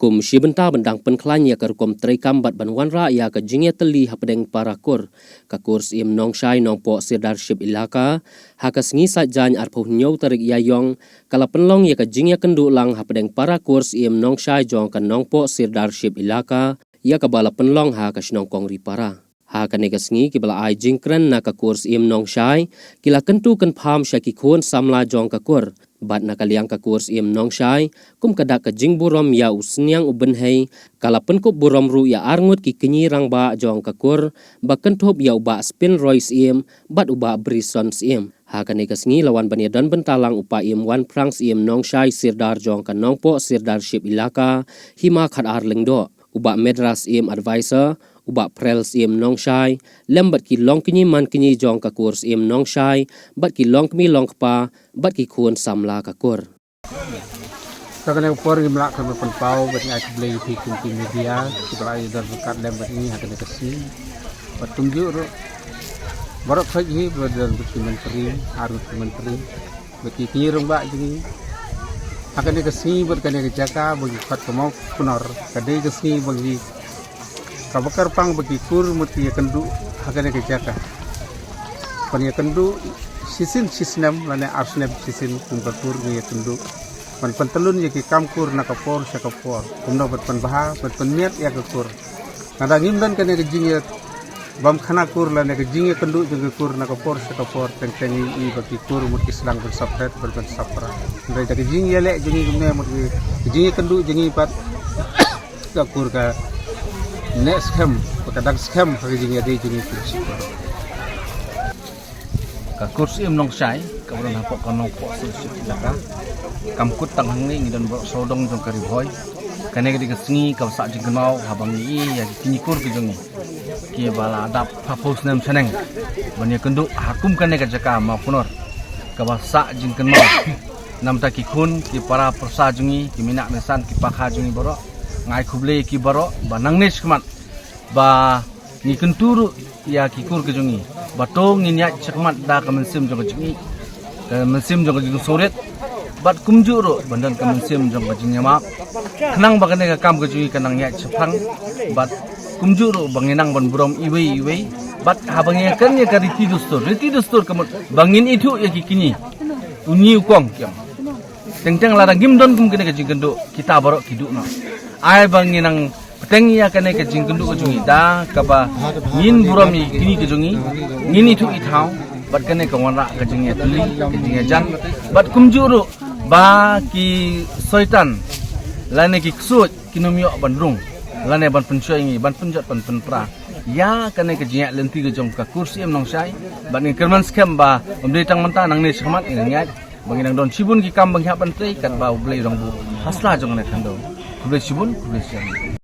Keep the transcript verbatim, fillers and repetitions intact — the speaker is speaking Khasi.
Kum shi bynta ban dang pynkhlaiñ ïa ka rukom treikam bad ban wanrah ïa ka jingïatylli hapdeng para kur, ka kur Syiem Nongshai Nongpoh Sirdarship Elaka, ha ka sngi Saitjaiñ arphew hynñiew tarik Ïaïong, ka la pynlong ïa ka jingïakynduh lang hapdeng para kur Syiem Nongshai jong ka Nongpoh Sirdarship Elaka, ïa kaba la pynlong ha ka shnong Kongripara. Ha kane ka sngi kiba la ai jingkren na ka kur Syiem Nongshai, ki la kyntu kynpham sha ki khun samla jong ka kur. Bad na ka liang ka kur Syiem Nongshai, kum ka dak ka jingburom ïa u Sniang u Bynhei, ka la pynkup burom ruh ïa arngut ki kñi rangbah jong ka kur, ba kynthup ïa u Bah Spin Roy Syiem, bad u Bah Brison Syiem. Ha kane ka sngi la wan ban ïadon bynta lang u Paiem Wanphrang Syiem Nongshai Sirdar jong ka Nongpoh Sirdarship Elaka, Hima Khatar Lyngdoh, u Bah Medras Syiem Advisor, u Bah Phrel Syiem Nongshai, lem bad ki longkñi mankñi jong ka kur Syiem Nongshai, bad ki longkmie longkpa, bad ki khun samla ka kur. Ka kane ka por ngim lah ka ban pynpaw bad ngi ai khublei ïa phi kum ki media kiba la ïadon ryngkat lem bad ngi ha kane ka sngi. Bad kumjuh ruh baroh khoit hi ba don bad ki myntri, arngut ki myntri, bad ki kñi rangbah jong ngi. Ha kane ka sngi bad kane ka jaka ba ngi khot ka Mawknor, ka dei ka sngi ba ngi kaba kyrpang ba ki kur mut ki ïakynduh ha kane ka jaka. Ban ïakynduh shisien shisnem lane arsnem shisien kum ka kur ngi ïakynduh ban pyntyllun ïa ki kam kur na ka por sha ka por, kumno ban pynbha ban pynmiat ïa ka kur. Lada ngim don kane ka jingïa bam khana kur lane ka jingïakynduh jong ka kur na ka por sha ka por, teng teng ngi i ba ki kur mut ki sdang ban sap phet ban ban sap pra. Hynrei da ka jingïaleh jong ngi kumne mut ki jingïakynduh jong ngi pat ka kur ka neh skhem, ka dang skhem ha ka jingïadei jong ngi kum shi kur. Ka kur Syiem Nongshai kaba don hapoh ka Nongpoh Sirdarship Elaka, kam kut tang hangne, ngi don baroh sawdong jong ka Ri Bhoi. Kane ka dei ka sngi kaba sah jingkynmaw haba ngi i ïa ki kñi kur ki jong ngi kiba la dap phaphew snem shaneng ban ïakynduh ha kum kane ka jaka Mawknor, kaba sah jingkynmaw. Namta ki khun, ki para pyrsa jong ngi, ki mih na mih san, ki pakha jong ngi baroh, nga ai khublei ïa ki baroh ba nangne shakhmat ba ngi kyntu ruh ïa ki kur ki jong ngi ba to ngin ïaid shakhmat da ka mynsiem jong ka jingïeit, ka mynsiem jong ka jingsngewrit, bad kumjuh ruh ban don ka mynsiem jong ka jingïamap, khnang ba kane ka kam ka jong ngi kan nang ïaid shaphang, bad kumjuh ruh ba ngin nang ban burom iwei iwei. Bad haba ngi ïakren ïa ka riti dustur, riti dustur ka mut ba ngin ithuh ïa ki kñi, u ñi u kong ki ong. Teng teng lada ngim don kum kane ka jingkynduh, kita baroh ki duh noh. Ai ba ngin nang bteng ïa kane ka jingkynduh ka jong ngi da kaba ngin burom ïa ki kñi ki jong ngi, ngin ithuh ithaw, bad kane kan wanrah ka jingïatylli, ka jingïajan, bad kumjuh ruh ba ki soitan lane ki ksuid kin ym ïoh ban rung lane ban pynshoi ïa ngi, ban pynjot ban pynpra ïa kane ka jingïaid lynti ka jong ka kur Syiem Nongshai. Bad ngi kyrmen skhem ba ym dei tang mynta, nangne shakhmat ngin ïaid ba ngin nang don shibun ki kam ba ngi hap ban trei katba U Blei u dang buh ha sla jong kane ka khyndew. Khublei shibun, khublei shibun.